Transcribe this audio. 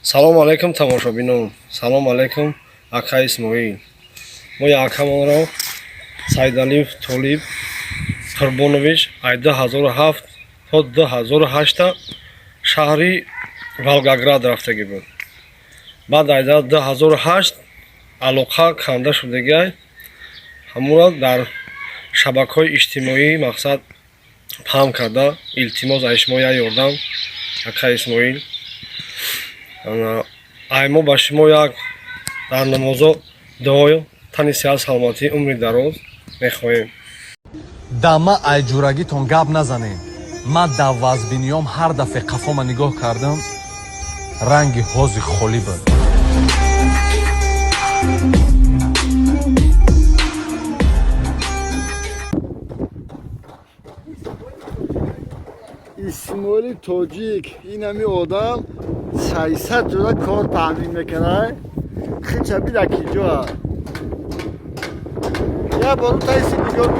Салому алайкум, тамошобинон, салому алайкум, ака Исмоил. Мо якамонро Сайдалиев Толиб Қурбонович ай 2007 то 2008 шаҳри Волгоград рафтагӣ буд. Баъд ай 2008 алоқа канда шудагиай. Ҳамуро дар шабакаҳои иҷтимоӣ мақсад паҳн карда, илтимос ай шумо як ёрдам, ака Исмоил. Ай мо ба шумо як дар намозо дуо, тани сиҳат, саломатӣ, умри дароз мехоҳем. Дама айҷурагитон гап назанем. Ман дар вазбиниём ҳар дафъе қафома нигоҳ кардам, ранги ҳози холӣ буд. Исмоили тоҷик, инами одам 600 ҷода кор таъмин мекунад. Хича бида, ки ҷоа я бору тайси нигоҳ.